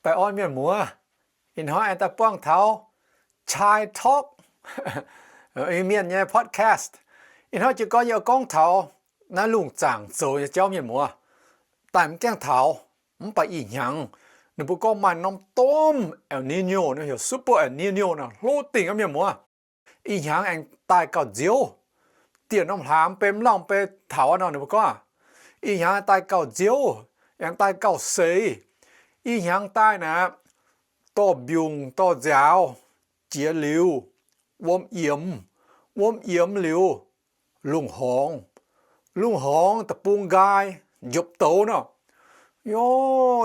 Baengh orn mienh muoz, ih hnoi aengx daaih buangh taux Chai Talk, Iu-Mienh nyei podcast. Ih hnoi jiez gorn yie gorngv taux naaiv lungh zaangc zoux nyei jauv mienh muoz. Daaih mv gaengh taux, mv baac ih hnyangx ninh mbuo gorngv maaih norm domh El Niño, heuc Super El Niño nor, hlo dingc aqv mienh muoz. Ih hnyangx aengx daaih gauh nziouv. Dieh norm hlaax mv bei, mv lauh mv bei taux nor, ninh mbuo gorngv ih hnyangx daaih gauh nziouv, aengx daaih gauh seix. Ih hnyangx daaih naaic, dorh mbiungc dorh nziaaux jiex liuz, wuom yiemx, wuom yiemx liuz, lungh horngz, lungh horngz deic-bung nqaai, njopv douz nor. Yo,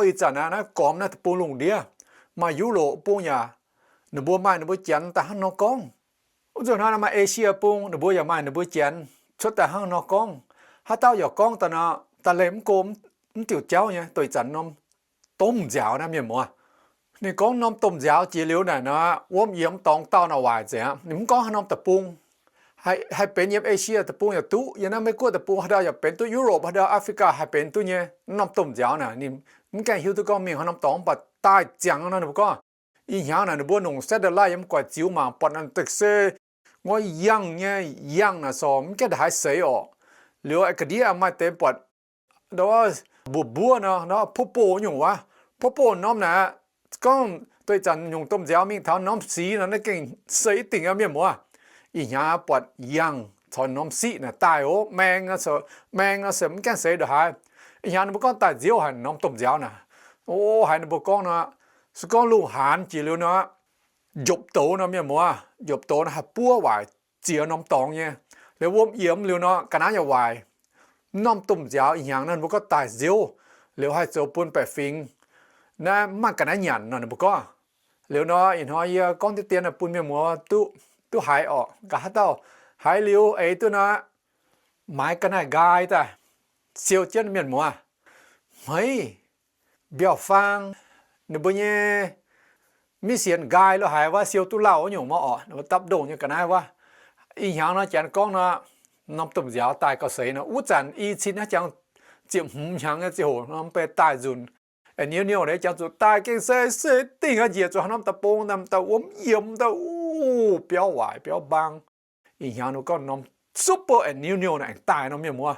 ih zanc naaiv gormx naaiv deic-bung lungh ndiev, maaih Europe bung yaac, ninh mbuo maaih ninh mbuo janx daaih hnangv nor gorngv. Wuov nzunc hnoi maaih Asia bung, ninh mbuo yaac maaih ninh mbuo janx cuotv daaih hnangv nor gorngv. Haaix dauh yaac gorngv daaih nor, daaih leih mv go, mv diuc jauv nyei, dongh ih zanc norm domh nziaaux naaiv mienh muoz. Ninh gorngv norm domh nziaaux jiex liuz naaic nor, wuom yiemx dorngx dauh nor waaic nzengc aqv. Ninh mv gorngv haaix norm deic-bung, haih benx yiem Asia deic-bung yaac duqv, yiem naaiv Meiv Guoqv deic-bung, haaix dauh yaac benx duqv, Europe, haaix dauh Africa haih benx duqv nyei. Norm domh nziaaux naaic ninh mv gaengh hiuv duqv gorngv mingh haaix norm dorngx, mv baac daaih ziangx nor ninh mbuo gorngv. Ih hnyangx naaic ninh mbuo longc satellite yiem guaix ziux mangc buatc naaic deix se ngoi yangh nyei, yangh naaic corc mv gaengh haaix seix orqc. Liuz ga'ndiev maaih deix buatc mbuov mbuov nor, purple nyungc wuov, purple norm naaic, gorngv dongh ih zanc nyungc domh nziaaux mingh taux norm sic nor, naaiv gengh seix dingc aqv mienh muoz. Ih hnyangx buatc yangh caux norm siqv naaic daaih oc, maeng, maeng nor se mv gaengh seix ndongc haaix. Ih hnyangx ninh mbuo gorngv daaih nziouv haic norm domh nziaaux naaic. O, haiz ninh mbuo gorngv nor, se gorngv lungh haanz jiex liuz nor, njopv douz nor mienh muoz, njopv douz nor haih buov waaic ziex norm dorngx nyei. Liuz wuom yiemx liuz nor ga'naaiv yaac waaic. Norm domh nziaaux ih hnyangx naaiv mbuo gorngv daaih nziouv, liuz haih zoux bun baeqc fingx naaiv mv maaih ga'naaiv nyanc nor ninh mbuo gorngv. Liuz nor ih hnoi yie gorngv diqv dien bun mienh muoz duqv, duqv haiz orqc. Nqa'haav dauh haiz liuz eix duqv nor, maaiz ga'naaiv nqaai daaih, siou jienv mienh muoz. Hmeiv, mbiauh faang, ninh mbuo nyei maiv sienx nqaai lo haic wuov, siou duqv lauh wuov nyungc maiv orqc, dapv ndongh nyei ga'naaiv wuov. Ih hnyangx nor janx gorngv nor, norm domh nziaaux daaih gauh seix nor. Wuov zanc i cin naaiv jangx ziepc hmz hnyangx nyei ziangh hoc nor mv bei daaih nzunc. A'niu niouh jangx zuqc daaih gengh se se dingh aqv, njiec zuqc haaix norm deic-bung, norm daaih wuom yiemx daaih, biauv waaic biauv mbaang. Ih hnyangx ninh gorngv norm super a'niu niouh naaic aengx daaih nor mienh muoz.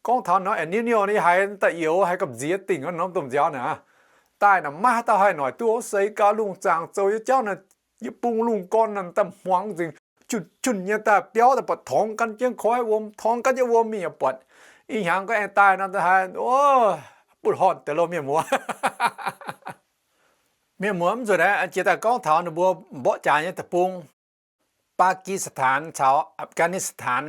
Gorngv taux norm a'niu niouh naaic, yie haiz da'yiouv haiz gamh nziex dingh norm domh nziaaux naaic. Daaih naaic maiv haaix dauh haih noic duqv, se gau lungh zaangc zoux nyei jauv naaic, yie bung lungh gorn naaic daaih hmuangx nzengc, junh junh nyei daaih biauv daaih buatc torngx gan jienv koiv wuom, torngx gan jienv wuom mingh yaac buatc. Ih hnyangx gorngv aengx daaih nor, haiz butv hornh deix lo mienh muoz. Mienh muoz, mv nzunc aeqv, jiex daaih gorngv taux ninh mbuo mborqv jaax nyei deic-bung, Baa^ki^saa^taan caux Aa^fgaa^ni^saa^taan.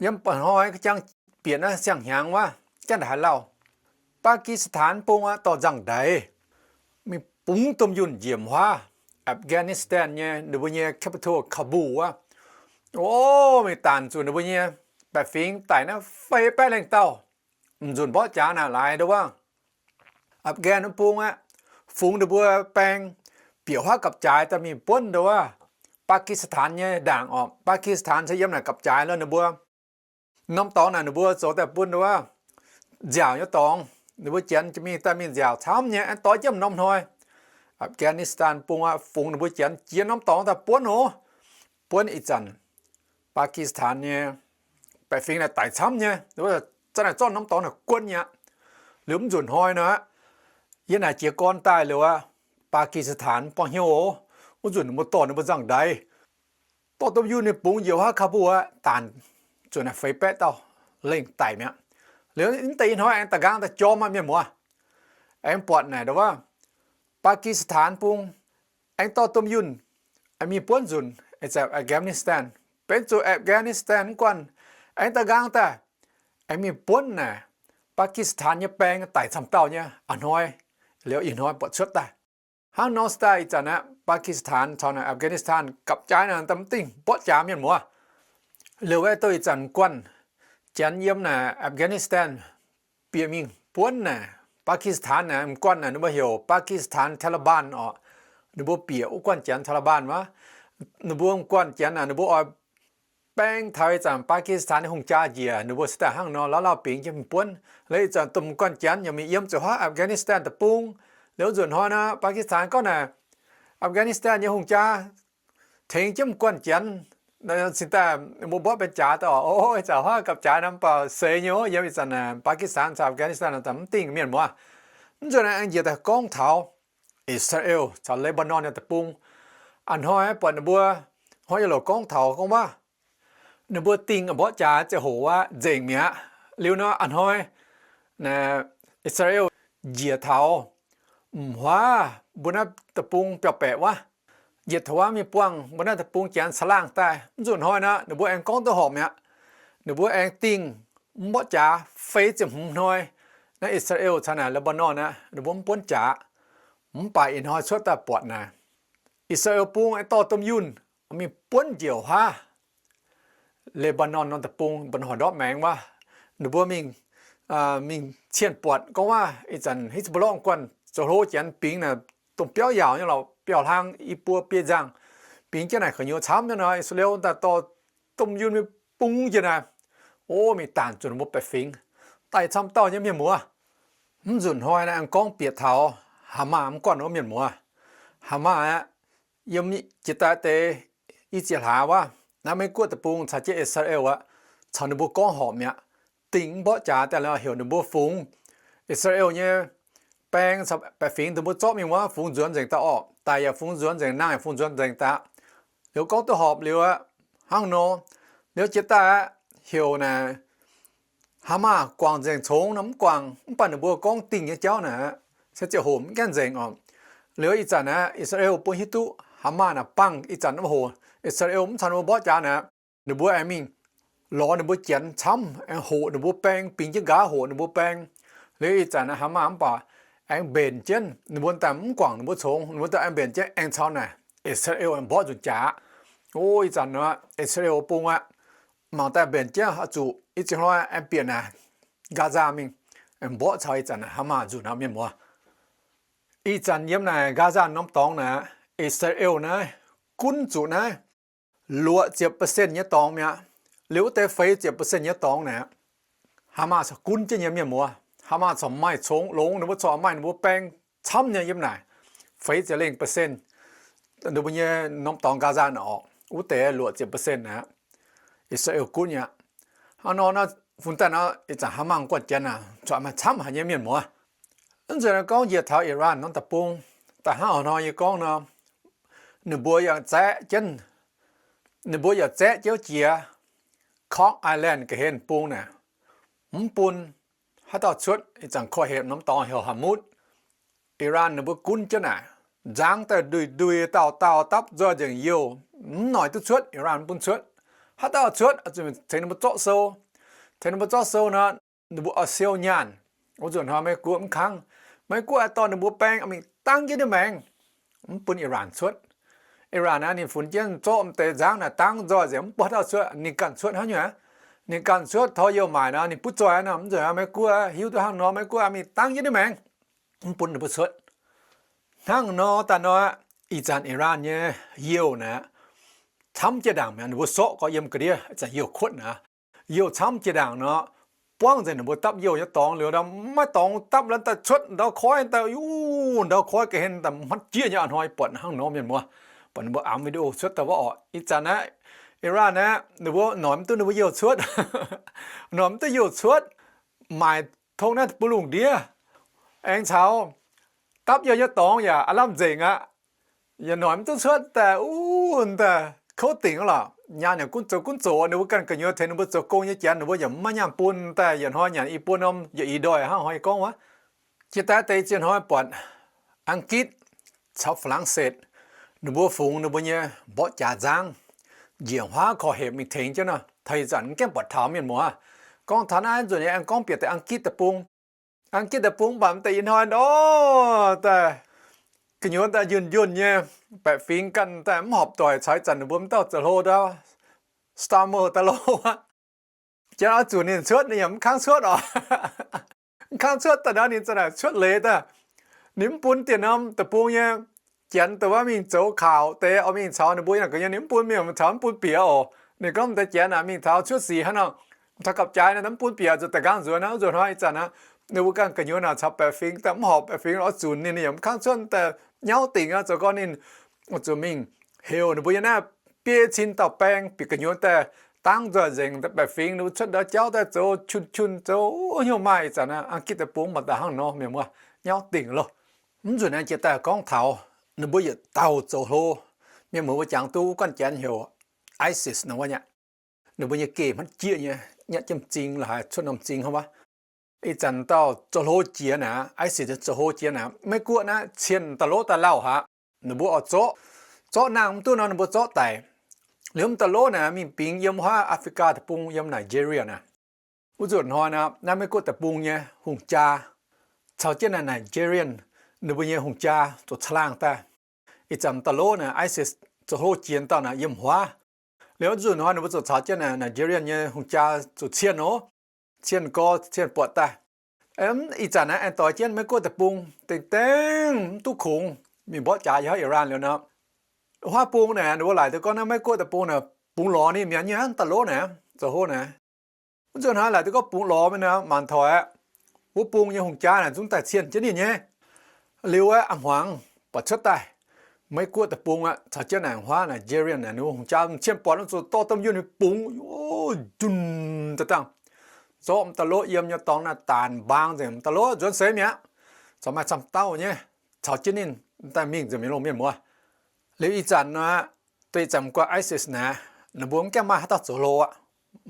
Yiem mba'hnoi jangx bieqc naaiv siang-hnyangx wuov, janx haaix lauh, Baa^ki^saa^taan bung aqv, dorh nzangv-ndaix mingh bungx domh yunh njiec wuov Afghanistan nyei, ninh mbuo nyei capital Kabul wuov. O, mingh daanc zuqc ninh mbuo nyei baeqc fingx daic naaiv feix baeqv lengh dauh. Mv nzunc mborqv jaax naaic laaix ndau wuov, Afghan bung aqv, fungx ninh mbuo baeng bieqc huaav gapv-jaaix daaih mingh buonv ndau wuov Baa^ki^saa^taan nyei ndaangc orqc. Baa^ki^saa^taan se yiem naaic gapv-jaaix lo ninh mbuo. Norm dorngx naaic ninh mbuo zoux daaih bun ndau wuov nziaauc nyei dorngx, ninh mbuo janx mingh daaih mingh nziaauc camv nyei, aengx doix jienv norm hnoi. Afghanistan bung aqv, fungx ninh mbuo janx jiex norm dorngx daaih buonv oc, buonv ih zanc Baa^ki^saa^taan nyei baeqc fingx naaic daic camv nyei, za'naaic zorqv norm dorngx naaic guonv nyei aqv. Liuz mv nzunc hnoi nor, yie naaic jiez gorn daaih liuz aqv, Baa^ki^saa^taan buangh hnyouv oc. Wuov nzunc ninh mbuo dorh ninh mbuo nzangv-ndaix, dorh domh yunh ninh bungx njiec huaav Kabul aqv, daanc zuqc naaic feix baeqv dauh lengh daic mi'aqv. Liuz mv deix ih hnoi aengx da'nqaang daaih jorm aqv mienh muoz. Aengx buatc naaic ndau wuov Baa^ki^saa^taan bung aengx dorh domh yunh mingh buonv nzunc, Afghanistan, benx zuqc Afghanistan mv guanh aengx da'nqaang daaih aengx mingh buonv naaic Baa^ki^saa^taan nyei baeng daic camv dauh nyei a'hnoi. Liuz ih hnoi buatc cuotv daaih. Hnangv nor se daaih ih zanc aqv, Baa^ki^saa^taan caux naaic Afghanistan gapv-jaaix naaic daaih mv dingh mborqv jaax mienh muoz. Liuz aeqv, dongh ih zanc mv guanh janx yiem naaic Afghanistan bieqc mingh buonv naaic Baa^ki^saa^taan naaic, mv guanh naaic ninh mbuo heuc Baa^ki^saa^taan Taliban orqc. Ninh mbuo bieqc wuov guanh janx Taliban wuov. Ninh mbuo mv guanh janx naaic ninh mbuo oix baeng taux ih zanc Baa^ki^saa^taan nyei hungh jaa njiec, ninh mbuo se daaih hnangv nor lauh lauh bingx jienv mingh buonv. Liuz ih zanc domh mv guanh janx yaac mingh yiem zuqc huaav Afghanistan deic-bung, Liuz nzunc hnoi nor, Pakistan gorngv naaic, Afghanistan nyei hungh jaa tengx jienv guanh Janx, cingx daaih mbuo mborqv benx jaax daaih oc. Ih zanc huaav gapv jaax nor mv baac seix nyei oc, yiem ih zanc Pakistan caux Afghanistan daaih mv dingh mienh muoz. Mv nzunc naaiv aengx njiec daaih gorngv taux Israel caux Lebanon nyei deic-bung. A'hnoi buatc ninh mbuo hnoi yiem louc gorngv taux gorngv waac, ninh mbuo dingh mborqv jaax ziangh hoc aqv nzengc mi'aqv. Liuz nor a'hnoi Israel njiec taux m'huaav mbuo naaiv deic-bung biauv-baeqc wuov, njiec taux wuov mingh buangh mbuo naaiv deic-bung Janx caangh laangh daaih. Mv nzunc hnoi nor ninh mbuo aengx gorngv duqv horpc mi'aqv. Ninh mbuo aengx dingh mv mborqv jaax feix ziepc hmz hnoi. Naaiv Israel caux naaic Lebanon aqv, ninh mbuo mv buonv jaax. Mv baac ih hnoi cuotv daaih buatc naaic, Israel bung aengx dorh domh yunh mingh buonv njiec huaav Lebanon norm deic-bung, mbuo horqc ndortv maengx wuov. Ninh mbuo mingh, mingh cienh buatc gorngv waac ih zanc Hezbollah guanh zoux hlo Janx bingx naaic, dongh biauv yaauc nyei lorqc, biauv-hlang i buo biei nzangh, bingx jienv naaic gu'nyuoz camv nyei nor, Israel daaih dorh domh yunh mingh bung jienv naaic, o, mingh daanc zuqc ninh mbuo baeqc fingx, daaih camv dauh nyei mienh muoz. Mv nzunc hnoi naaiv aengx gorngv bieqc taux Hamas mv guanh wuov mienh muoz. Hamas aqv, yiem jiex daaih deix i ziex hlaax wuov, naaiv Meiv-Guoqv deic-bung caux jienv Israel aqv, caux ninh mbuo gorngv horpc mi'aqv. Dingh mv mborqv jaax daaih lorz heuc ninh mbuo fungx Israel nyei baeng caux baeqc fingx dongh mbuo zorqv mingh wuov fungx nzuonx nzengc daaih orqc. Daic yaac fungx nzuonx nzengc, nangh yaac fungx nzuonx nzengc daaih. Liuz gorngv duqv horpc liuz aqv, hnangv nor, liuz jiex daaih aqv, heuc naaic Hamas guangc nzengc congx nor mv guangc, mv baac ninh mbuo gorngv dingh nyei jauv naaic, se ziangh hoc mv gaengh nzengc orqc. Liuz ih zanc naaiv Israel bun hiuv duqv Hamas naaic bangh ih zanc wuov hoc Israel mv caux ninh mbuo mborqv jaax naaic, ninh mbuo aengx mingh lorz ninh mbuo Janx camv, aengx hoqc ninh mbuo baeng, bingx jienv nqa'haav hoqc ninh mbuo baeng. Liuz ih zanc naaiv Hamas mv baac aengx mbenc jienv ninh mbuo daaih mv guangc ninh mbuo congx, ninh mbuo daaih aengx mbenc jienv aengx caux naaic Israel aengx mborqv nzunc jaax. O, ih zanc naaic Israel bung aqv, mangc daaih mbenc jienv oix zuqc i ziex hnoi aengx bieqc naaic Gaza mingh, aengx mborqv caux ih zanc naaic Hamas nzunc aqv mienh muoz. Ih zanc yiem naaic Gaza norm dorngx naaic, Israel naaiv gunv zuqc naaiv luoqc ziepc percent nyei dorngx mi'aqv. Liuz wuov deix feix ziepc percent nyei dorngx naaic, Hamas corc gunv jienv nyei mienh muoz. Hamas corc maaih congx longx, ninh mbuo corc maaih ninh mbuo baeng camv nyei yiem naaic feix ziepc lengh percent. Ninh mbuo nyei norm dorngx Gaza naaic orqc, wuov deix luoqc ziepc percent aqv, Israel gunv nyei aqv. Hnangv nor naaiv fungx daaih nor ih zanc Hamas guanh Janx naaic corc maaih camv haic nyei mienh muoz. Mv nzunc naaiv gorngv njiec taux Iran norm deic-bung, da'hnangv hnoi yie gorngv nor, ninh mbuo yaac zaeqv jienv, ninh mbuo yaac zaeqv jienv jiex Kok Island ga'hlen bung naaic, mv bun haaix dauh cuotv. Ih zanc korv-hepc norm dorngx heuc Hormuz, Iran ninh mbuo gunv jienv naaic, nzangv daaih nduih nduih dauh dauh dapv nzoih nzengc youh, mv noic duqv cuotv, Iran mv bun cuotv. Haaix dauh cuotv zuqc tengx ninh mbuo zorqv sou. Tengx ninh mbuo zorqv sou nor, ninh mbuo oix siou nyaanh. Wuov nzunc hnoi Meiv-Guoqv mv kangv. Meiv-Guoqv dorh ninh mbuo baeng mingh dangv jienv nyei maengx, mv bun Iran cuotv. Iran naaiv ninh funx jienv zorqv m'deix nzangv naaic dangv nzoih nzengc, mv bun haaix dauh cuotv. Ninh ganh cuotv hnangv nyungc aqv. Ninh ganh cuotv tov youh maaic nor ninh butv zoih nor. Mv nzunc hnoi Meiv-Guoqv hiuv duqv hnangv nor, Meiv-Guoqv mingh dangv jienv nyei maengx, mv bun ninh mbuo cuotv. Hnangv nor daaih nor, ih zanc Iran nyei youh naaic camv jiex ndaangc mi'aqv. Ninh mbuo sorqv gorx yiem ga'ndiev, ih zanc youh kuotv naaic, youh camv jiex ndaangc nor, buangv nzengc ninh mbuo dapv youh nyei dorngx liuz, maiv dorngx dapv lorqc, daaih cuotv ndau koiv daaih, yuv, ndau koiv ga'hlen daaih hmatv jieqv nyei. A'hnoi buatc hnangv nor mienh muoz, buatc ninh mbuo aengx video cuotv daaih wuov orqc. Ih zanc naaiv Iran naaiv ninh mbuo noic mv duqv ninh mbuo youh cuotv, noic mv duqv youh cuotv, maaic tong naaiv bun lungh ndiev, aengx caux dapv youh nyei dorngx yaac aav lamh nzengc aqv. Yaac noic mv duqv cuotv daaih, uv, daaih kouv dingc lorqc. Nyaanh yaac gunv zoux gunv zoqc, ninh mbuo ganh gu'nyuoz tengx ninh mbuo zoux gong nyei Janx ninh mbuo yaac maiv nyaanh bun daaih. Yietc hnoi nyanc i buo norm yietc i ndoih hnangv hnoi gorngv wuov. Jiex daaih deix ziex hnoi buatc Ang^gitv caux Faa^lang^setv ninh mbuo fungx ninh mbuo nyei mborqv jaax nzangv, njiec huaav korv-hepc mingh tengx jienv nor. Taux ih zanc mv gaengh buatc taux mienh muoz. Gorngv taux naaiv nzunc yie aengx gorngv bieqc deix Ang^gitv deic-bung. Ang^gitv deic-bung mv baac mv deix ih hnoi ndorm daaih gu'nyuoz daaih njunh njunh nyei, baeqc fingx ganh daaih mv horpc doic caux ih zanc ninh mbuo mv dauh zoux hlo ndau, Starmer daaih lo aqv. Janx oix zuqc ninh cuotv ninh yaac mv kangv cuotv oc. Mv kangv cuotv daaih nor ninh za'naaic cuotv leiz daaih. Ninh mv bun dieh norm deic-bung nyei Janx dongh wuov mingh zoux kaux deix oix mingh caux ninh mbuo yiem gu'nyuoz, ninh mv bun mingh caux, mv bun bieqc oc. Ninh gorngv deix Janx aah, mingh taux cuotv sic hnangv nor, taux gapv-jaaix nor mv bun bieqc, zuqc daaih nqaang nzuonx aqv. Nzuonx hnoi ih zanc aqv, Ninh mbuo ganh gu'nyuoz naaic caux baeqc fingx daaih mv horpc, baeqc fingx oix zunc ninh, ninh yaac mv kangv cuotv daaih nyauv dingc aqv. Zoux gorngv ninh zuqc mingh heuc ninh mbuo nyei naaiv biei cin dauh baeng bieqc gu'nyuoz daaih dangv nzoih nzengc daaih baeqc fingx ninh mbuo cuotv ndau jauv daaih zoux qun-qun zoux hnyouv maaih. Ih zanc naaiv Aa^gi^di^bung maaih daaih hnangv nor, mienh muoz, nyauv dingc loh. Mv nzunc naaiv jiex daaih gorngv taux ninh mbuo yietc dauh zoux hlo, mienh muoz mbuo jangx duqv wuov guanh janx heuc ISIS nor wuov nyei. Ninh mbuo nyei geh hmanh jieqv nyei, nyatv jienv m'zing la'haaix cuotv norm m'zing hnangv wuov. Ih zanc dauh zoux hlo jiex naaic, ISIS zoux hlo jiex naaic, Meiv-Guoqv naaiv cien dauh lov daaih lauh haic. Ninh mbuo oix zorqv, zorqv nangh mv duqv nor ninh mbuo zorqv daic. Liuz m'dauh lov naaic mingh bingx yiem wuov Africa deic-bung yiem Nigeria naaic. Wuov nzunc hnoi naaiv, naaiv Meiv-Guoqv deic-bung nyei hungh jaa caux jienv naaiv Nigerian ninh mbuo nyei hungh jaa zoux caangh laangh daaih. Ih zanc m'dauh lov naaic ISIS zoux hlo jiex dauh naaic yiem wuov. Liuz wuov nzunc hnoi ninh mbuo zoux caux jienv naaiv Nigerian nyei hungh jaa zoux cien oc, cien gorx cien buatc daaih. Ih zanc naaiv aengx doix jienv Meiv-Guoqv deic-bung dengh dengh mv duqv kungx, mingh mborqv jaax yiem Iran liuz nor, huaav bung naaic ninh mbuo laaic duqv gorngv naaiv Meiv-Guoqv deic-bung naaic bungx lorz ninh mi'aqv nyei, m'dauh lov naaic zoux hlo naaic. Wuov nzunc hnoi laaic duqv gorngv bungx lorz mingh naaic, mangc taux aqv, wuov bung nyei hungh jaa naaic zungv daaih cien jienv ninh nyei. Liuz aqv, a'hmuangx buatc cuotv daaih Meiv-Guoqv deic-bung aqv caux jienv naaic huaav Nigerian naaic ninh hungh jaa cien buatc nor zuqc dorh domh yunh bungx, o, junh daaih dangh, zorqv m'dauh lov yiem nyei dorngx naaic daanc mbaang nzengc. M'dauh lov nzuonx seix mi'aqv, corc maaih camv dauh nyei caux jienv ninh daaih mingh nzengc, mienh longh mienh muoz. Liuz ih zanc nor, deix ih zanc guai ISIS naaic, ninh mbuo mv gaengh maaih haaix dauh zoux hlo aqv.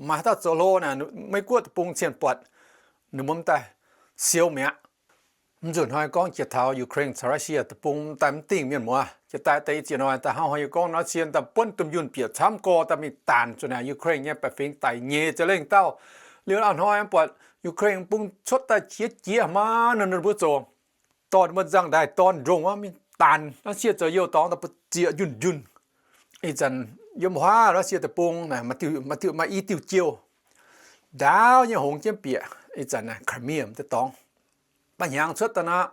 Maaih haaix dauh zoux hlo naaic, Meiv-Guoqv deic-bung cien buatc ninh mbuo m'daaih siou mi'aqv. Mv nzunc hnoi gorngv jiex taux Ukraine caux Russia deic-bung m'daaih mv dingh, mienh muoz. Jiex daaih deix ih ziex hnoi daaih hnangv haaix yie gorngv nor, cien daaih buonv domh yunh bieqc camv gorx daaih mingh daanc zuqc naaic Ukraine nyei baeqc fingx daic nyeic za'lengh dauh. Liuz a'hnoi buatc Ukraine bung cuotv daaih qiex jiez hmaav nor ninh mbuo zoux, dorh ninh mbuo nzangv-ndaix dorn ndongh wuov mingh daanc Russia zoux youh dorngx daaih mbu'zieqc njunh njunh. Ih zanc yiem wuov Russia deic-bung naaic maaih diuh, maaih diuh, maaih i diuh jouh ndaauv nyei hongx jienv bieqc. Ih zanc naaic Crimea deix dorngx, ba'hnyangx cuotv daaih nor,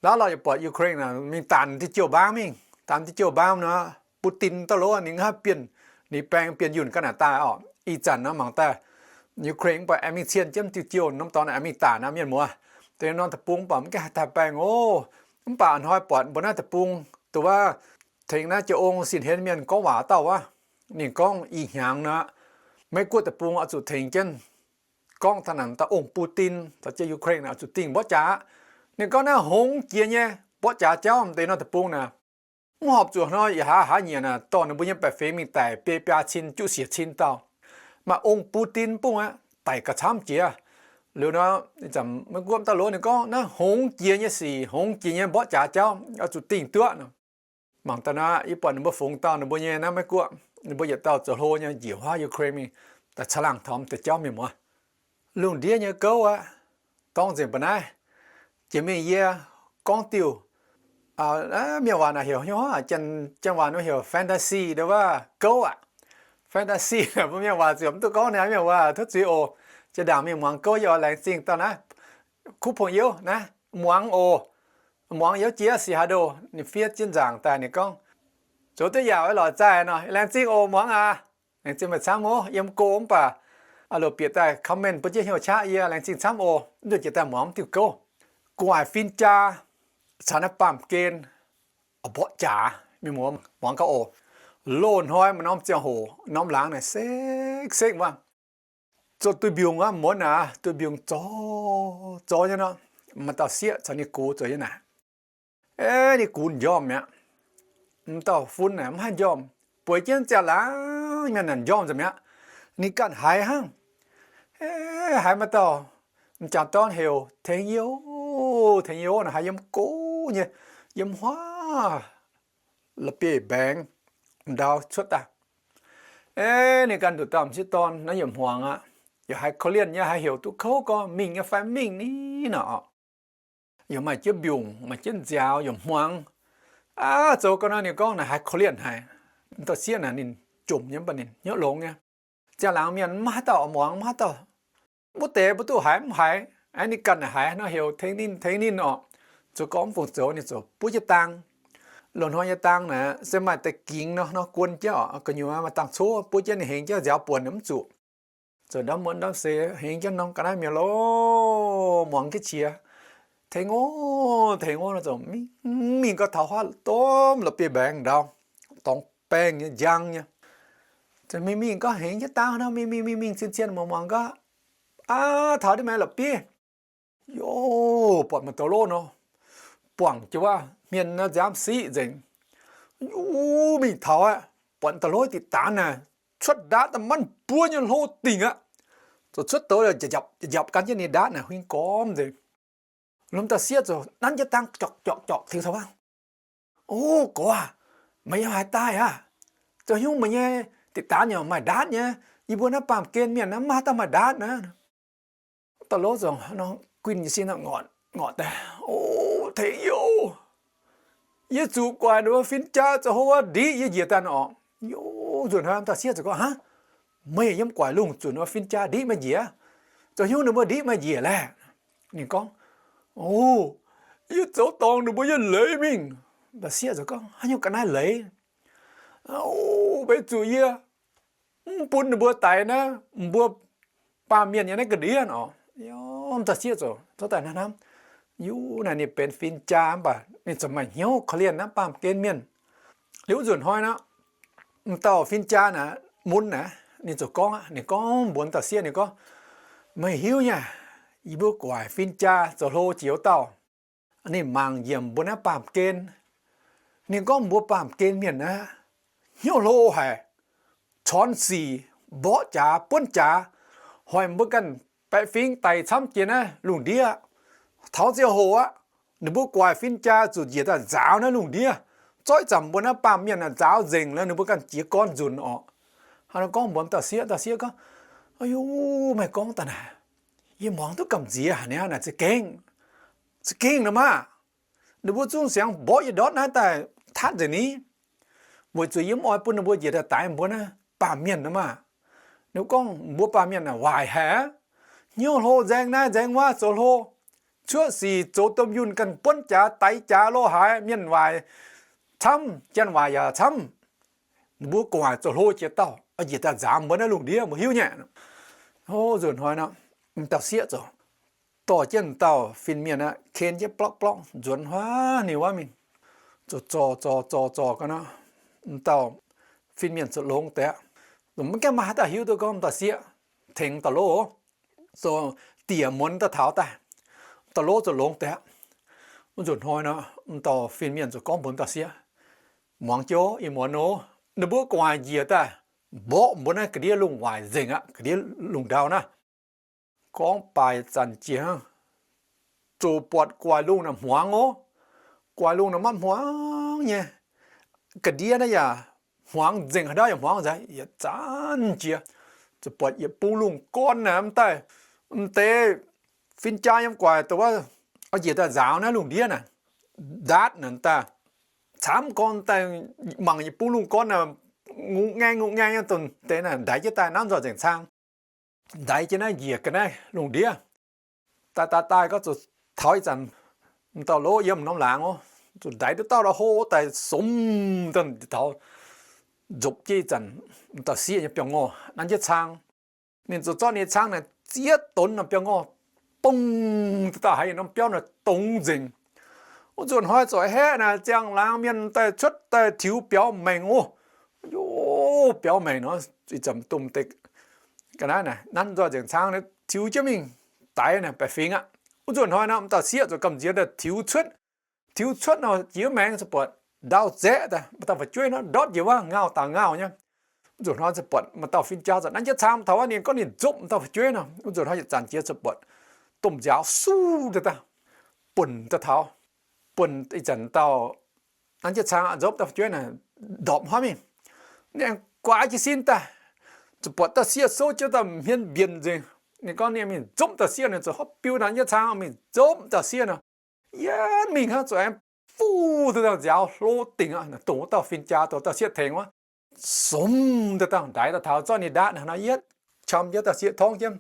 ndaauv lauh yaac buatc Ukraine naaic mingh daanc diuh jouh mbaang mingh, daanc diuh jouh mbaang nor, Putin dauh lov ninh haaix bienh, ninh baeng bienh yunh Canada orqc. Ih zanc nor mangc daaih Ukraine mv baac aengx mingh cien jienv diuh jouh norm dorngx naaic aengx mingh daanc aqv, mienh muoz. Deix norm deic-bung mv baac mv gaengh haih daaih baeng oc. Mv baac a'hnoi buatc mbuo naaiv deic-bung dongh wuov tengx naaiv jiex ong sin henv mienh gorngv waac dauh wuov, ninh gorngv ih hnyangx nor, Meiv-Guoqv deic-bung oix zuqc tengx jienv gorngv taux naaic dauh ong Putin caux jienv Ukraine naaic oix zuqc dingh mborqv jaax aqv. Ninh gorngv naaiv hongx jiex nyei mborqv jaax jauv m'deix norm deic-bung naaic, mv horpc zuqc hnoi yietc hlaax hlaax nyiec naaic dorh ninh mbuo nyei baeqc fingx mingh daic biei biaa cin juqv siec cin dauh. Maaih ong Putin bung aqv, daic gauh camv jiex. Liuz nor, Meiv-Guoqv dauh lov ninh gorngv naaiv hongx jiex nyei sic, hongx jiex nyei mborqv jaax jauv oix zuqc dingh duqv nor. Mangc daaih nor, yie buatc ninh mbuo fungx dauh ninh mbuo nyei naaiv Meiv-Guoqv, ninh mbuo yietc dauh zoux hlo nyei njiec huaav Ukraine mingh daaih caangh laangh taux m'deix jauv, mienh muoz. Lungh ndiev nyei gouv aqv, dorng nzengc mbu'naaiv. Jiex mingh yie gorngv diuh, mienh waac naaic heuc, janx waac nor heuc fantasy deix wuov gouv aqv. Fantasy mbuo mienh waac ziouc mv duqv gorngv naaiv, mienh waac tov zuiz oc. Jiex ndaangc mingh muangx gouv yie oix laengz zingh dauh naaiv kuv pong youv naaiv, muangx oc. Muangx youv jiex sic haaix ndoh ninh fiev jienv nzaangc daaih ninh gorngv, zoux duqv yaauc lorqc zaih nor, laengz zingh oc muangx aac. Laengz zingh meih camv oc. Yiem go mv baac loz bieqc daaih comment bun jienv hnyouv qaqv yie, laengz zingh camv oc. Mv nzunc jiex daaih muangx mv diuh gouv, gu'nguaaic fin-jaa caux naaiv baamh gen mborqv jaax, mienh muoz muangx gauh oc. Loz-hnoi maaih norm ziangh hoc norm laangz naaic sekv sekv wuov, zoux duih mbiungc wuov, muonz aac, duih mbiungc zorz zorz nyei nor, maaih dauh sieqv caux ninh gux zoux nyei naaic. Ninh gux njormh mi'aqv. M'dauh fun naaic mv haih njormh, bueix jienv ziangh laangz mienh naaic njormh nzengc mi'aqv. Ninh ganh haiz hnangv, haiz maaih dauh m'jangc dorn heuc tengx yie oc, tengx yie oc, naaic haiz yiem go nyei, yiem huaav la'bieiv-mbaengx ndau cuotv daaih. Ninh ganh nduqc dauh m'sieqv dorn naaiv yietc hmuangx aqv, yaac haiz korv-lienh nyei, haiz heuc duqv kouv gorngv mingh nyei fai mv mingh ni nor. Yaac maaih jienv mbiungc, maaih jienv nziaaux, yaac hmuangx. Aav, zoux gau nor ninh gorngv naaic haiz korv-lienh haic. M'dauh sieqv naaic ninh jomc nyei mv baac ninh hnyouv longx nyei. Ziangh laangz mienh mv haaix dauh oix muangx, mv haaix dauh, wuov deix mbuo duqv haiz mv haiz. Aav, ninh ganh naaic haiz nor heuc tengx ninh, tengx ninh orqc. Zoux gorngv mv fungc zoux, ninh ziouc buov jienv dang. Loz-hnoi nyei dang naaic se maaih deix gingx nor, nor guon jienv orqc, gu'nyuoz maaih dang-coqv buov jienv ninh hengx jienv nziaaux buonc mv zuqc. Ziouc ndamv muonz ndamv seix hengx jienv norm ga'naaiv mienh loh, muangx jienv qiex, tengx oc, tengx oc nor, ziouc mingh gau taux huaav domh la'bieiv-mbaengx ndaauv, dorngx baengh nyei, njang nyei. Mingh mingh gau hengx jienv dangh nor, mingh mingh mingh mingh cien cien muangx muangx gau, aav, taux diuh maengx la'bieiv, yov, buatc maaih dauh lov nor, buangh jiex wuov hmien naaiv nziaamv siqv nzengc. Yov, mingh taux aqv, buatc dauh lov diqc daanz naaic, cuotv ndaatv daaih manv buov nyei hlo dingc aqv. Ziouc cuotv douz njapc njapc gan jienv ninh ndaatv naaic huing gormx nzengc. Lomh dauh sieqv ziouc nanv jienv dangh jorqc jorqc jorqc tengx taux wuov, O, gorx aah, meih yiem haaix daaih aqv? Zoux hnyouv meih nyei diqc daanz yaac maaih ndaatv nyei. Yie mbuo naaiv baamh gen mienh naaiv maiv maaih dauh maaih ndaatv naaiv. Dauh lov ziouc guinh jiez sin ngorc daaih, O, tengx yie oc. Yie zuqc guaix ninh mbuo fin-jaa zoux hlo wuov ndiqv yie njiec daaih oc. Yov, nzunc hnoi dauh sieqv ziouc gorngv, Aav, meih yiem guaix lungh zunc wuov fin-jaa ndiqv meih njiec? Zoux hnyouv ninh mbuo ndiqv meih njiec laeh? Ninh gorngv, O, yie zoux dorngx ninh mbuo nyei leiz mingh. Dauh sieqv ziouc gorngv, Haaix nyungc ga'naaiv leiz? O, weic zuqc yie mv bun ninh mbuo daix naaiv mbuo baamh mienh nyei naaiv ga'ndiev oc. Yov, dauh sieqv ziouc zorqv daaih hnamv, Yov, naaiv ninh benx fin-jaa mv baac ninh ziouc maaih hnyouv korv-lienh naaiv baamh gen mienh. Liuz wuov nzunc hnoi nor, m'dauh fin-jaa naaic, mun naaic, ninh ziouc gorngv aqv, ninh gorngv mbuox m'dauh sieqv, ninh gorngv, Meih hiuv nyei, yie mbuo guaix fin-jaa zoux hlo jiex wuov dauh, ninh mangc njiec mbuo naaiv baamh gen. Ninh gorngv mbuo baamh gen mienh naaiv hnyouv hlo haic, corn sic, mborqv jaax, buonv jaax, hoic mbuo ganh baeqc fingx daic camv jiex naaiv lungh ndiev. Taux ziangh hoc aqv, ninh mbuo guaix fin-jaa zuqc njiec daaih nzaaux naaiv lungh ndiev, zorqv zanc mbuo naaiv baamh mienh nzaaux nzengc liuz ninh mbuo ganh jiez gorn nzunc oc. Hnangv nor gorngv mbuox dauh sieqv, dauh sieqv gorngv, O, meih gorngv daaih naaic, yie muangx duqv gamh nziex haic niaa, naaic za'gengh, za'gengh nor maah! Ninh mbuo zungv siangx mborqv yie ndortv naaiv daaih tatv nzengc ni. Weic zuqc yie mv oix bun ninh mbuo njiec daaih daix mbuo naaiv baamh mienh nor maah! Ninh gorngv mbuo baamh mienh naaic waaic haic aqv. Hnyouv hlo, nzaeng naaiv nzaeng wuov, zoux hlo, cuotv sic zoux domh yunh ganh buonv jaax daix jaax lo haaix, mienh waaic camv, janx waaic yaac camv. Ninh mbuo gu'nguaaic zoux hlo jiex dauh oix njiec daaih nzaaux mbuo naaiv lungh ndiev, mbuo hiuv nyei. Hov, nzunc hnoi nor, m'dauh sieqv ziouc dorh jienv m'dauh fin-mienh aqv, ken jienv blorqv blorqv nzuonx huaav ninh wuov mingh, ziouc zorc zorc zorc zorc ga'naaiv, m'dauh fin-mienh ziouc longx deix aqv. Maiv gaengh maaih haaix dauh hiuv duqv gorngv m'dauh sieqv tengx dauh lov, zoux diec muonz daaih taux daaih, dauh lov ziouc longx deix aqv. Wuov nzunc hnoi nor, m'dauh fin-mienh ziouc gorngv mbuox m'dauh sieqv, Muangx jienv ih muonz oc, ninh mbuo gu'nguaaic njiec daaih mborqv mbuo naaiv ga'ndiev lungh waaic nzengc aqv, ga'ndiev lungh ndau naaiv. Gorngv baaix zanc jiex hnangv, ziouc buatc gu'nguaaic lungh naaic hmuangx oc. Gu'nguaaic lungh naaic maiv hmuangx nyei. Ga'ndiev naaiv yaac hmuangx nzengc, haaix ndau yaac hmuangx nzengc, yietc zanc jiex ziouc buatc yietc bung lungh gorn naaic m'daaih, m'deix fin-jaa yiem gu'nguaaic dongh wuov oix njiec daaih nzaaux naaiv lungh ndiev naaic, ndaatv naaic m'daaih camv gorn daaih, mangc yietc bung lungh gorn naaic, ngungh ngaeng ngungh ngaeng nyei dongh deix naaic ndaix jienv daaih nanv nzoih nzengc cang. Ndaix jienv naaiv njiec ga'naaiv lungh ndiev daaih daaih daaih gau, zuqc taux ih zanc m'dauh lov yiem norm laangz oc, zuqc ndaix duqv dauh la'hov daaih somx daaih taux, nzopv jienv ih zanc m'dauh sieqv nyei biauv-ngorh nanv jienv cang. Ninh ziouc zorqv ninh cang naaic zieqv donx norm biauv-ngorh, bong, dauh dauh haiz yietc norm biauv naaic dongz nzengc. Wuov nzunc hnoi ziouc haeqv naaic ziangh laangz mienh daaih cuotv daaih tiux biaux maengc oc. Yov, biaux maengc nor, ih zanc domh deix ga'naaiv naaic nanv nzoih nzengc cang, tiux jienv mingh daix naaic baeqc fingx aqv. Wuov nzunc hnoi nor, m'dauh sieqv ziouc gamh nziex daaih tiux cuotv. Tiux cuotv nor, jiex maengx ziouc buatc ndau zaeqv daaih, m'dauh fu'jueiv nor ndortv njiec wuov, ngauh daaih ngauh nyei. Wuov nzunc hnoi ziouc buatc m'dauh fin-jaa ziouc nanv jienv cang taux wuov, ninh gorngv ninh nzopv m'dauh fu'jueiv nor. Wuov nzunc hnoi yietc zanc jiex ziouc buatc domh nziaaux suv daaih, buonc daaih taux, buonc ih zanc dauh nanv jienv cang nzopv m'dauh fu'jueiv naaic ndorpc hnoi mingh. Ninh aengx guaax jiez sin daaih, ziouc buatc dauh sieqv souv jienv dauh hmien mbienc nzengc. Ninh gorngv ninh mingh nzopv dauh sieqv nor, ziouc hopv biu nanv jienv cang mingh nzopv dauh sieqv nor. Yietv mingh hnangv, ziouc aengx fuv daaih dauh nziaaux hlo dingc aqv, dongh wuov dauh fin-jaa dongh dauh sieqv tengx wuov, somx daaih dauh ndaix daaih taux zorqv ninh ndaatv naaic nor, yietv qam jienv dauh sieqv torngv jienv.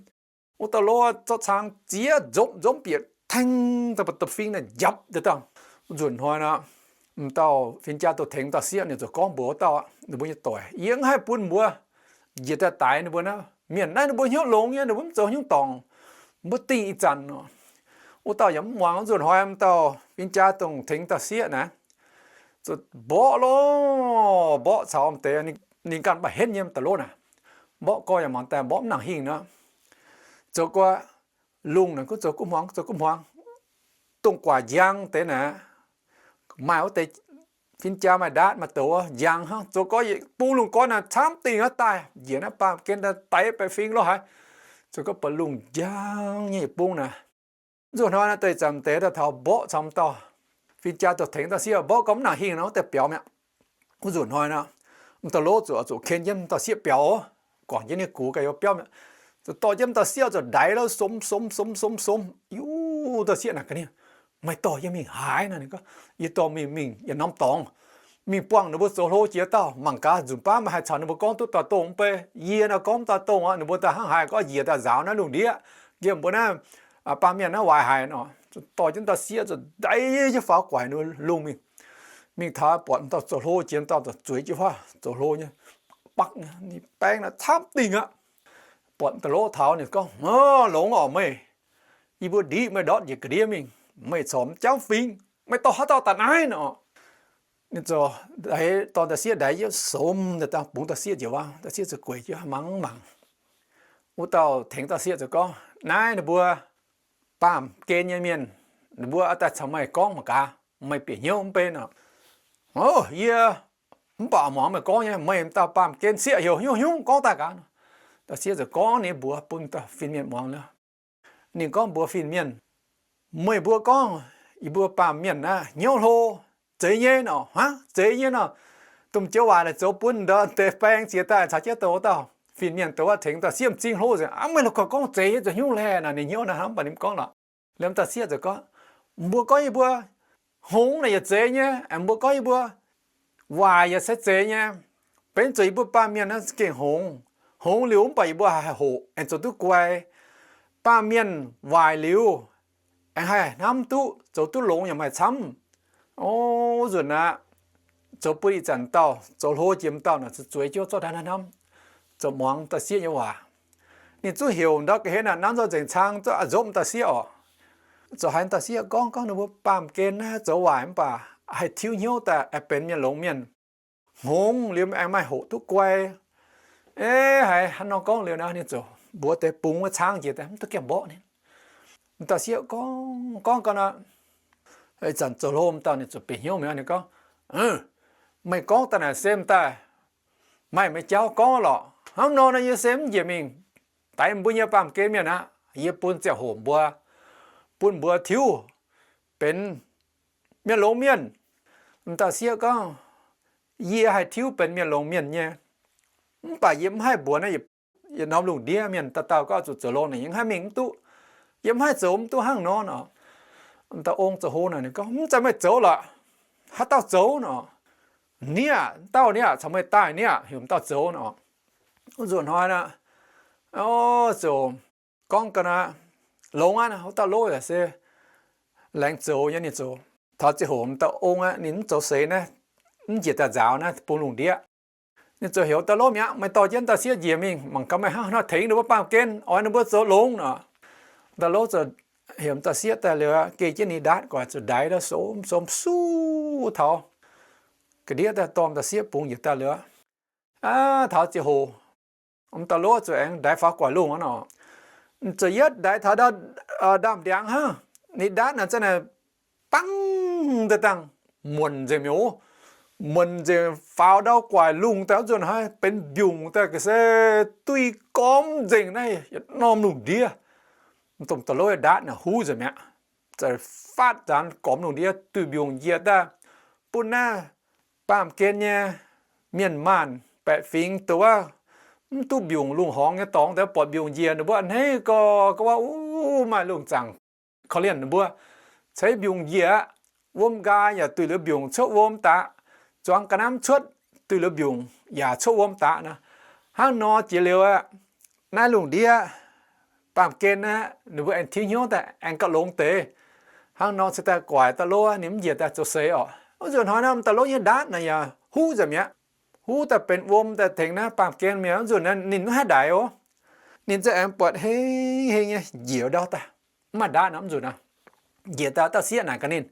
Wuov dauh lov zorqv cang zieqv nzopv nzopv bieqc tengx daaih ba'da'fing naaic njapc daaih dauh. Wuov nzunc hnoi nor, m'dauh fin-jaa dongh tengx dauh sieqv ninh ziouc gorngv mbuox wuov dauh, ninh mbuo nyei doic, Yie mv haih bun mbuo njiec daaih daix ninh mbuo naaiv Mienh naaiv ninh mbuo hnyouv longx nyei, ninh mbuo mv zoux haaix nyungc dorngc. Mbuo dingh ih zanc nor. Wuov dauh yaac mv muangx. Nzunc hnoi m'dauh fin-jaa dongh tengx dauh sieqv naaiv, zuqc mborqv lorqc, mborqv caux m'deix ninh ganh mba'hnoi nyei m'dauh lov naaic, mborqv gorx yaac mangc daaih mborqv mv nangc hingh nor. Zoux gorx lungh naaic gunv zoux gunv hmuangx, zoux gunv hmuangx, dongh guaax njang deix naaic, maaih wuov deix fin-jaa maaih ndaatv maaih douz njang hnangv. Zoux gorx yietc bung lungh gorn naaic camv dingh aqv daaih, njiec naaiv baamh gen daaih daix baeqc fingx lorz haaix. Zoux gorx buatc lungh njang nyei yietc bung naaic. Nzunc hnoi naaiv deix zanc deix daaih taux mborqv caux m'dauh fin-jaa dongh tengx dauh sieqv, mborqv gorx mv nangc hingh nor wuov deix biaux mi'aqv. Wuov nzunc hnoi nor, m'dauh lov zuqc, zuqc ken jienv dauh sieqv biaux, guangc jienv ninh gux ganh youz biauv mi'aqv. Zuqc dorh jienv dauh sieqv zuqc ndaix lorz somx somx somx somx somx. Yuv, dauh sieqv naaic gaax ninh, meih dorh yie mingh haaix nor? Ninh gorngv, yie dorh mingh, mingh yietc norm dorngx, mingh buangh ninh mbuo zoux hlo jiex dauh, mangc gaax nzunc baav meih haih caux ninh mbuo gorngv duqv doix-dongh mv bei. Yie naaic gorngv doix-dongh aqv, ninh mbuo daaih hnangv haaix gorngv njiec daaih nzaaux naaiv lungh ndiev, nqemh mbuo naaiv baamh mienh naaiv waaic haic nor. Dorh jienv dauh sieqv zuqc ndaix jienv faaux guaic ninh mbuo lungh mingh. Mingh taux buatc dauh zoux hlo jiex dauh zueiz jienv huaav zoux hlo nyei, bakv ninh baeng naaic camv dingh aqv. Buatc m'dauh lov taux ninh gorngv, longx orqc meih, yie mbuo ndiqv meih ndortv njiec ga'ndiev mingh, meih corc mv jauv fingx, meih dorh haaix dauh daaih naaiv nor? Ninh ziouc dorh dauh sieqv ndaix yietv somx daaih bungx dauh sieqv njiec waac, dauh sieqv ziouc gueic jienv mangc mangc. Wuov dauh tengx dauh sieqv ziouc gorngv, naaiv ninh mbuo baamh gen nyei mienh, ninh mbuo oix daaih caux meih gorngv mangc gaax, meih bieqc hnyouv mv bei nor. Ov, yie mv baac muangx meih gorngv nyei, meih m'dauh baamh gen sieqv heuc hnyouv hnyouv gorngv daaih gaax nor. Dauh sieqv ziouc gorngv ninh mbuox bun dauh fin-mienh muangx nor. Ninh gorngv mbuox fin-mienh, meih mbuo gorngv yie mbuo baamh mienh naaiv hnyouv hlo, zeiz nyei nor. Hnangv zeiz nyei nor, domh joux waaic naaic zoux bun ndortv deix baeng jiex daaih caux jienv douc dauh fin-mienh douc waac tengx dauh sieqv m'zing hlo nzengc. Aav, meih la'guaih gorngv zeiz nyei, zoux hnyouv laeh nor. Ninh hnyouv naaiv hnamv baac ninh mv gorngv lorqc. Liemh dauh sieqv ziouc gorngv, mbuo gorngv yie mbuo hngongx naaic yaac zeiz nyei, mbuo gorngv yie mbuo waaic yaac se zeiz nyei. Benx zuqc yie mbuo baamh mienh naaiv za'gengh hngongx. Hngongx liuz mv baac yie mbuo haih hoqc aengx zoux duqv guai. Baamh mienh waaic liuz aengx haih hnamv duqv zoux duqv longx yaac maaih camv. O, nzunc aqv, zoux bun ih zanc dauh zoux hlo jiex m'dauh naaic zuqc zueiz jienv zorqv naaiv hnamv, zoux muangx dauh sieqv nyei waac. Ninh zungv heuc ndau ga'hlen naaic nanv nzorh nzengc cang zorqv a'nzopv dauh sieqv oc. Zoux haiz dauh sieqv gorngv, gorngv ninh mbuo baamh gen naaiv zoux waaic mv baac haih tiuv hnyouv daaih aengx benx mienh longx mienh. Hngongx liuz aengx maaih hoqc duqv guai. Eix, haiz hnangv nor gorngv liuz naaiv, ninh ziouc mbuox deix bungx wuov cang jiex daaih mv duqv gaengh mborqv ninh. Dauh sieqv gorngv, gorngv gau nor, ih zanc zoux hlo m'dauh ninh ziouc bieqc hnyouv mi'aqv. Ninh gorngv, meih gorngv daaih naaic se m'daaih maaih meih jauv gorngv lorqc. Hnangv nor nor yie se mv njiec mingh daix mbuo nyei baamh gen mienh aqv. Yie bun ziangh hoc mbuo, bun mbuo tiuv benx mienh longx mienh. M'dauh sieqv gorngv, yie haih tiuv benx mienh longx mienh nyei, mv baac yie mv haih mbuox naaiv yietc norm lungh ndiev mienh dauh dauh gorngv zuqc zoux hlo naaic yie mv haih mingh mv duqv. Yie mv haih zoux mv duqv hnangv nor nor. M'dauh ong zoux hlo naaic ninh gorngv, mv zeiz meih zoux lorqc. Haaix dauh zoux nor? Niev, dauh niev caux meih daaih niev, heuc m'dauh zoux nor. Nzunc hnoi naaic, o, ziouc gorngv ga'naaiv longx aqv, wuov dauh lov yaac se laengz zoux nyei ninh zoux. Taux ziangh hoc m'dauh ong aqv, ninh mv zoux seix naaiv, mv njiec daaih nzaaux naaiv bung lungh ndiev. Ninh ziouc heuc dauh lov mi'aqv, meih dorh jienv dauh sieqv njiec mingh mangc gaax meih hnangv haaix nor tengx ninh mbuo baamh gen, oix ninh mbuo zoux longx nor. Dauh lov ziouc heuc dauh sieqv daaih liuz, geh jienv ninh ndaatv guaix zuqc ndaix daaih som som suv taux ga'ndiev daaih dorh dauh sieqv bungx njiec daaih liuz, aav, taux ziangh hoc m'dauh lov zuqc aengx ndaix faaux guaix lungh aqv nor. Zuqc yietv ndaix taux ndau, ndaamv-ndiangx hnangv, ninh ndaatv naaic za'naaic bangv daaih dangh, muonc nzengc mi'aqv. Muonc nzengc faaux ndau guaix lungh daaih wuov nzunc hnoi benx mbiungc daaih ga'se duih gormx nzengc naaiv yietc norm lungh ndiev. M'dauh lov ndaatv naaic huv nzengc mi'aqv. Za'faatv zanc gormx lungh ndiev duih mbiungc njiec daaih, bun naaiv baamh gen nyei mienh maanh baeqc fingx dongh wuov mv duqv mbiungc lungh horngz nyei dorngx daaih buatc mbiungc njiec, ninh mbuo a'hneiv gorx gorx wuov, uv, maaih lungh zaangc korv-lienh ninh mbuo. Ceix mbiungc njiec aqv. Wuom nqaai yaac duih liuz mbiungc cuotv wuom daaih, zuangx ga'naaiv cuotv duih liuz mbiungc yaac cuotv wuom daaih nor. Hnangv nor jiex liuz aqv, naaiv lungh ndiev baamh gen aqv, ninh mbuo aengx tiuv hnyouv daaih aengx gauh longx deix. Hnangv nor se daaih guaix dauh lov ninh mv njiec daaih zoux seix orqc. Wuov nzunc hnoi naaiv dauh lov nyei ndaatv naaic yaac huv nzengc mi'aqv. Huv daaih benx wuom daaih tengx naaiv baamh gen mi'aqv. Wuov nzunc naaiv ninh mv haih ndaix oc. Ninh za'gengh buatc heng heng nyei njiec ndau daaih, mv maaih ndaatv nor mv nzunc aqv. Njiec daaih dauh sieqv naaic gaax ninh,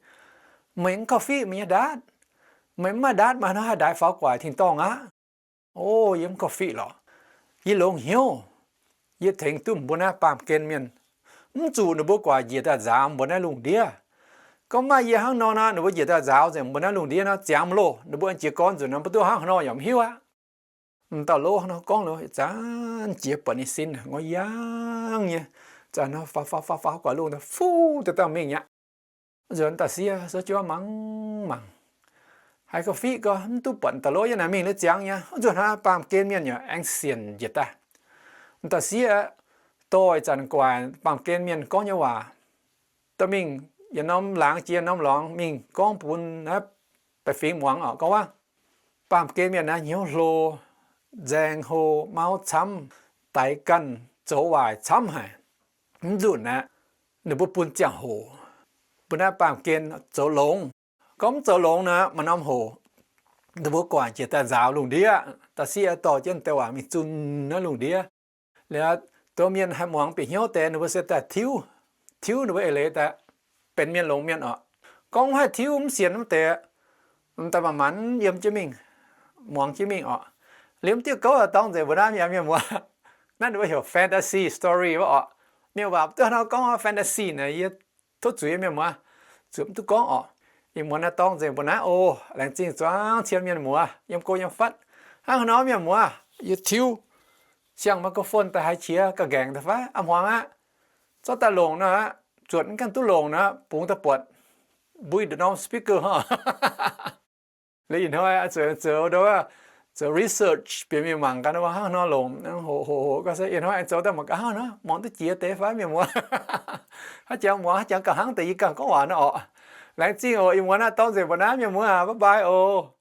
Meih mv korv-fiqv meih nyei ndaatv? Meih mv maaih ndaatv, meih haaix nor haih ndaix faaux guaic tin-dorngh aqv? O, yie mv korv-fiqv lorqc. Yie longx hnyouv. Yie tengx duqv mbuo naaiv baamh gen mienh. Mv zuqc ninh mbuo guaic njiec daaih nzaaux mbuo naaiv lungh ndiev. Gorngv maaih yie hnangv nor nor, ninh mbuo njiec daaih nzaaux nzengc mbuo naaiv lungh ndiev nor, ziangx loh, ninh mbuo jiez gorn nzunc nor, mbuo duqv hnangv haaix nor yaac mv hiuv aqv. M'dauh lov hnangv nor gorngv liuz, ih zanc jiex buatc ninh sin ngoiv yangh nyei, zanc nor faaux faaux faaux faaux guaax lungh daaih fuv daaih dauh mingh aqv. Nzuonx dauh sieqv souv jienv mangc mangc, haiz korv-fiqv gorx mv duqv buatc m'dauh lov yiem naaic mingh liuz ziangx nyei. Nzuonx hnangv baamh gen mienh yaac aengx sienc njiec daaih. M'dauh sieqv dorh ih zanc guaic baamh gen mienh gorngv nyei waac, dorh mingh yietc norm laangz jiex norm lorngx mingh gorngv bun naaiv baeqc fingx muangx oc. Gorngv waac, baamh gen mienh naaiv hnyouv hlo, nzaeng hlo, mauv camv, daix ganh, zoux waaic camv haic. Mv nzunc aqv, ninh mbuo bun ziangh hoc mbuo naaiv baamh gen zoux longx. Gorngv mv zoux longx nor, maaih norm hoc ninh mbuo guangc jiex daaih nzaaux lungh ndiev. Dauh sieqv dorh jienv deix waac mingh zunh naaiv lungh ndiev. Liuz, dongh mienh haih muangx bieqc hnyouv deix, ninh mbuo se daaih tiuv, tiuv ninh mbuo eix leiz daaih benx mienh longx mienh oc. Gorngv mv haih tiuv mv sienx wuov deix, m'daaih manc-manc yiem jienv mingh, muangx jienv mingh oc. Liemh diuh gouv dorngx nzengc mbuo naaiv mienh, mienh muoz. Naaiv ninh mbuo heuc fantasy story wuov oc. Mienh waac duqv hnangv nor gorngv fantasy naaic, yie tov zuiz mienh muoz, zuqc mv duqv gorngv oc. Ih muonz naaiv dorngx nzengc mbuo naaiv oc. Laengz zingh zuangx cien mienh muoz yiem go yiem fatv. Hnangv haaix nor mienh muoz, yie tiuv siang microphone daaih haiz qiex ga'ngaengc daaih fai a'hmuangx aqv. Zorqv daaih longc nor, zuotc mv ganh duqv longc nor, bungx daaih buatc mbui nduqc norm speaker hnangv. Liuz ih hnoi zuqc zoux, zoux research bieqc mingh mangc gaax nor, hnangv nor longc hoqc hoqc hoqc gaax se ih hnoi aengx zoux daaih mangc gaax hnangv nor muangx duqv jiex deix fai mienh muoz. Haaix jangx muangx, haaix jangx gauh hnangv deix yie ganh gorngv waac nor oc. Laengz zingh oc. Ih muonz naaiv dorngx nzengc mbuo naaiv mienh muoz, bye bye oc.